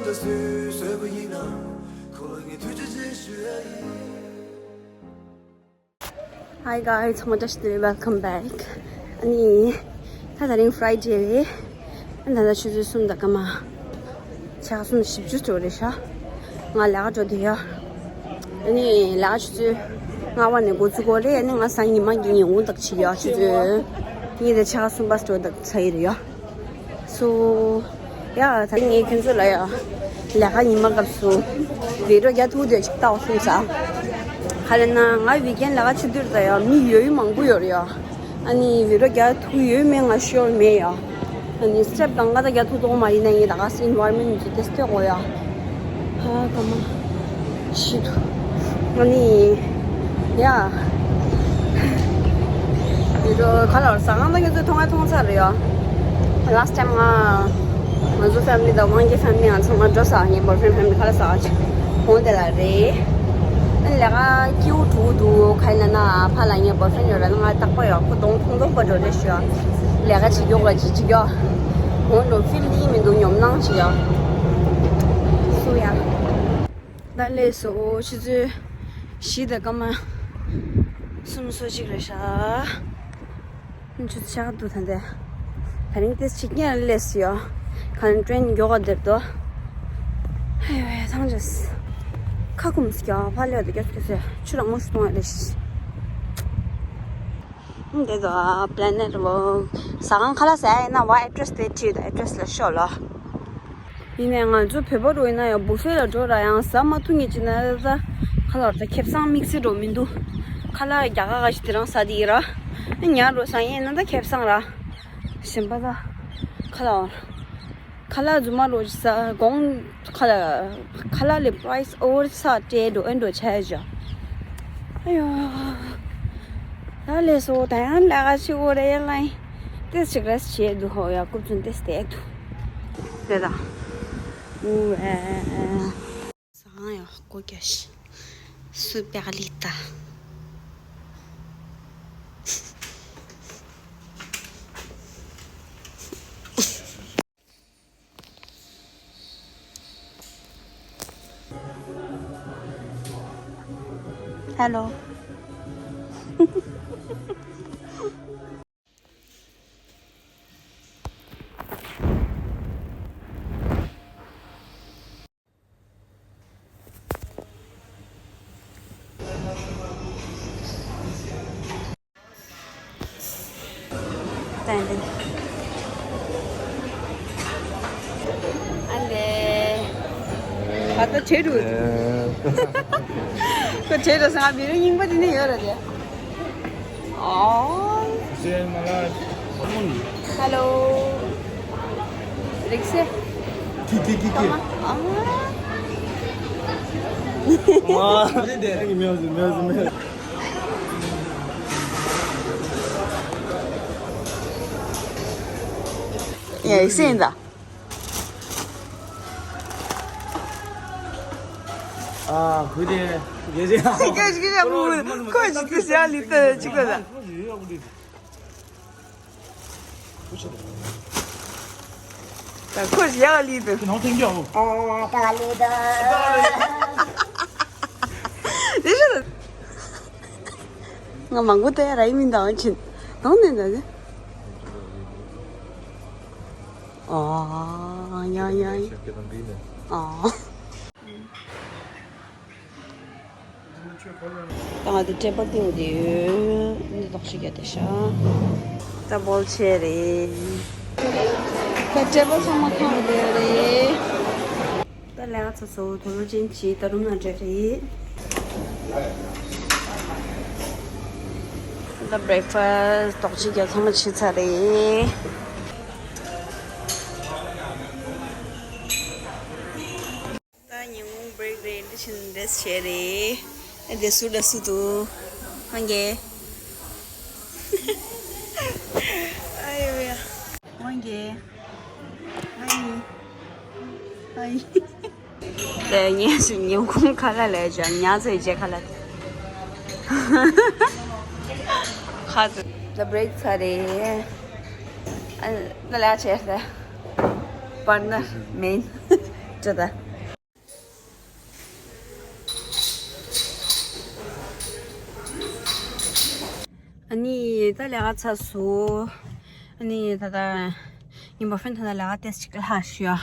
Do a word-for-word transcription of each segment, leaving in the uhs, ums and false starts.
ད་སུས་བཟོས་པ་ཡིན་ནམ། ཁོ་ལ་ངས་ཐུགས་རྗེ་ཆེ་ཞུ་ཡ་ཡིན། Hi guys, ཚང་མ་བཀྲ་ཤིས་བདེ་ལེགས། Welcome back. ཨ་ནི་ད་དེ་རིང་Friday རེད། ཨ་ནི་ད་ལྟ་ཆུ་ཚོད་གསུམ་དང་སྐར་མ་ཕྱེད་ཀ་གསུམ་བཞི་བཅུ་འགྲོ་རེད་ཤག་ང་ལས་ཀ་འགྲོ་བསྡད་ཡོད། ཨ་ནི་ལས་ཀ་ཆུ་ཚོད་ལྔ་པ་ནས་འགོ་ཚུགས་ཀྱི་ཡོད་རེད། ཨ་ནི་ང་གཟའ་ཉི་མ་གི་ཉིན་གུང་དག་བྱེད་ཀྱི་ཡོད། ཆུ་ཚོད་གཉིས་དང་ཕྱེད་ཀ་གསུམ་པ་འགྲོ་དག་ཚར་གྱི་རེད་ཡ། So yeah, ད་ངས་ཁྱོད་ཚོ་ལ་ཡ་ལས་ཀ་ཉི་མ་སྐབས་སུ་video རྒྱག་ཐུབ་བསྡད་ཅིག་ལྟ་བ་གསུངས་ས། ག་རེ་ན་ང་weekend ལས་ཀ་བྱེད་དུས་ད་ཡ་མི་ཡོད་མང་པོ་ཡོད་རེད་ཡ། ཨ་ནི་video རྒྱག་ཐུབ་ཡོད་མེད་ང་sure མེད་ཡ། ཨ་ནི་step གང་ག་ད་རྒྱག་ཐུབ་ཐུབ་མ་རེད། ན་ངས་ད་ག་སེ་environment ཅིག་ཏེ་སྟོད་གོ་ཡ། ཧ་ཀ་མ་ཤི་ཐུ། ཨ་ནི་ཡ། video ཁ་ལ་ཟ་ཁང་ད་ཁྱོད་ཚོས་མཐོང་ང་མཐོང་ཚར་རེད་ཡ། Last time ང་ང་ཚོ་family དང་དབང་རྒྱལ་family ང་ཚང་མ་འགྲོ་ས། ངའི་boyfriend family ཁ་ལ་ཟ་ཁང་ཅིག་འོང་དེ་ལ་རེད། ཨ་ནི་ལས་ཀ་སྐྱིད་པོ་འགྲོ་འདུག་ག་ཡིན་ན་ཕ་ལ་ངའི་boyfriend ཡོད་ར། ང་རྟག་པར་ཡོད། ཁོ་གདོང་ཐུང་ཐུང་པོ་འགྲོ་རེད་ཤག་ལས་ཀ་བྱེད་མགྱོགས་པ་ཅིག་བྱེད་མགྱོགས། འོང་འགྲོ་feel ཡིན་མི་འདུག་ཉོབ་སྣང་ཅིག་ཡ། སོ་ཡ། ད་ལས་སོ་ཆུ་ཚོད་བཞི་དང་སྐར་མ་སུམ་ཅུ་སོ་གཅིག་རེད་ཤག་ཆུ་ཚོད་ཆག་འདུག་ད་ལྟ་དེ་རིང་ཏེ་ཕྱི་ཉིན་ལས་སུ་ཡོད། གང་train མགྱོགས་ག་འདེབས་དོ། ཧེ་བེ་ཐང་ཅེས། ཁ་ཁུམ་སི་ཀྱང་ཕ་ལས་དུ་སྐྱོ་སྐྱོ་སེ་ཆུ་རང་མོ་ཞིག་གཏོང་ཡ་རེད་ཤག་འདི་ཚོ་Planet Walk ཟ་ཁང་ཁ་ལག་ཟ་ཡ་ཡིན་ན་བ་address དེ་བྲིས་དང་address ལ་ཤོག་ལོ། ཡིན་ནའི་ང་ཚོ་བོད་པ་རུ་ཡིན་ན་ཡང་buffet ལ་འགྲོ་ར་ཡང་ཟ་མ་ཐུབ་ངེས་ཅི་ན་ད་ཁ་ལག་ད་ཁེ་བཟང་དམིགས་བསལ་འགྲོ་མི་འདུག་ཁ་ལག་རྒྱ་གར་ག་ཞིག་དེ་རང་ཟ་དེ་ཡིན་ར། ཉ་རུ་ཟ་ཡིན་ན་ད་ཁེ་བཟང་ར། གཞན་པ་ད་ཁ་ལག་ཁ་ལག་རྫུན་མ་རོ་ཟ་གོང་ཁ་ལག་ཁ་ལག་ལས་price over ས་སྤྲད་འགྲོ་ཨེ་འགྲོ་ཆ་ཡ་ཇ། ཨ་ཡོ། ད་ལས་སོ་ད་ཡང་ལས་ཀ་ཆེ་བོ་རེད་ལ། ཏེས་ཅིག་རེས་བྱེད་འདུག་ཧོ་ཡ་རྐུབ་ཚུན་ཏེས་བསྡད་འདུག་དེ་དང་། ཨུ་ཨེ་ཨེ། ཟ་ཁང་ཡག་པོ་རྒྱག་ཤི། སུ་པེག་ལི་ཏ། Hello. ཏན་ཏན། ཨ་ལེ། ད་ལྟ་བྲེལ་འགྲོ། ཁོ་བྲེལ་འགྲོ་སོང་། ང་མི་རུ་རྙིང་པ་དེ་ནས་ཡོད་ར་དེ། ཨོ། Hello. རིག་སེ། ཀི་ཀི་ཀི་ཀི། ཨ་མ། ཨ་མ། མེའུ་ཟི་མེའུ་ཟི་མེའུ་ཟི། ཡ་ཡིག་སེ་ཡིན་ད། ཨ་ཁུ་དེ། ཡེ་ཟེ། ཁོ་ཞིག་ཡ་མུ་ཁོ་ཞིག་ཏུ་ཟེར་ལི་ཏི་ཅིག་ལ། ད་ཁོ་ཞིག་ཡ་ལི་ཏི། ཨ་ད་ལི་ཏི། དེ་ཞིག་ང་མང་པོ་ལྟ་ཡ་ར་ཡིན་མིན་དང་ཕྱིན་དང་ནས་ན་ནི། ཨོ། ཡ་ཡ་ཡ། ཨོ། ད་ང་དེ་ཊེ་བལ་སྟེང་དུ་ཡོད། འདི་ལྟོགས་ཤི་རྒྱག་བསྡད་ཤག་ད་བོལ་ཆེ་རེད། ད་ཊེ་བལ་ཚང་མ་ཁང་དུ་ཡོད་རེད། ད་ལས་ཀ་ཚོ་ཚོ་དོ་ལོ་ཅན་གྱིས་ད་རུང་ན་འདྲ་རེད། ད་breakfast དོག་ཅིག་རྒྱག་ཚང་མ་བྱས་ཚར་རེད། ད་ཉིན་གུང་break རེད། འདི་བཞིན་འདྲེས་བྱས་རེད། ཨེ་འདི་སུ་ལ་སུ་དུ་ཧང་གེ། ཨ་ཡོ་ཡ། ཧང་གེ། ཨ་ཡི། ཨ་ཡི། དེ་ངས་སུ་ཉིན་གུང་ཁ་ལག་ལས་བྱ་ཉ་ཚོས་རྗེས་ཁ་ལག་ཁ་ཚོ། ད་break ཚར་རེད། ཨ་ད་ལས་བྱས་ཏེ། པར་ནར་མེད། ཅི་ད། ཨ་ནི་ད་ལས་ཀ་ཚར་སོང་། ཨ་ནི་ད་ད་ངའི་boyfriend ད་ད་ལས་ཀ་ཏོག་ཙམ་ཅིག་ལྷག་ཞུ་ཡ།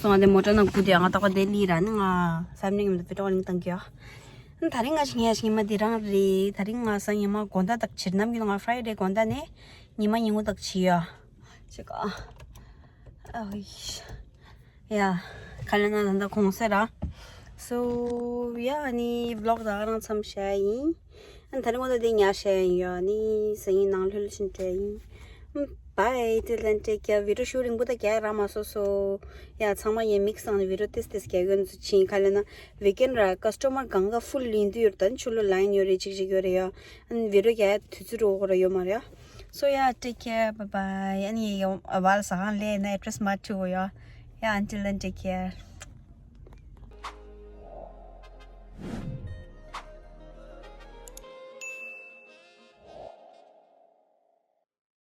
སོང་ང་དེ་མོ་ཊ་ནང་སྒུག་དེ་ང་ཏོག་དེ་ལི་ར་ནི་ང་སམ་ནིང་མི་འདུག་བི་ཏོག་ལིང་བཏང་གི་ཡ། ཨ་ནི་ད་རིང་ང་ཞིག་ངས་ཞིག་ཉི་མ་འདི་རང་རེད། ད་རིང་ང་སང་ཉི་མ་དགོང་དག་དག་བྱེད་ནམ་གི་ང་Friday དགོང་དག་ནས་ཉི་མ་ཉིན་གུང་དག་བྱེད་ཡ། ཅིག་ཨ། ཨོ་ཡ། ག་ལེ་ན་ད་ལྟ་གོང་ས་ར། So yeah ཨ་ནི་vlog ད་ག་རང་མཚམས་བཞག་ཡིན། ཨ་ནི་ད་རིང་ང་ད་དེ་ཉར་བཞག་ཡིན་ཡ། ཨ་ནི་སང་ཉིན་ནང་ལྷོད་ལྷོད་ཕྱིན་འགྲོ་ཡིན། Bye till then, take care. བི་ཌི་ཡོ་ཤུ་རིང་པོ་ད་རྒྱག་རག་མ་སོང་སོ། ཡ་ཚང་མ་ཡ་mix བཏང་ནས་བི་ཌི་ཡོ་ཏོག་ཙམ་ཏོག་ཙམ་རྒྱག་གི་ཡོད་ཚུལ་ཕྱིན། ག་ལེ་ན་weekend ར་customer གང་ག་full ཡིན་དུས་ཡོད་ད་ནི་ཆུ་ལོ་line ཡོད་རེད་ཅིག་ཅིག་ཡོད་རེད་ཡ། ཨ་ནི་བི་ཌི་ཡོ་རྒྱག་དུས་ཚོད་རོགས་ར་ཡོད་མ་རེད་ཡ། So yeah, take care, bye bye. ཨ་ནི་ཡ་བལ་ཟ་ཁང་ལས་ན་address མ་བྲིས་གོ་ཡ། Yeah, until then, take care.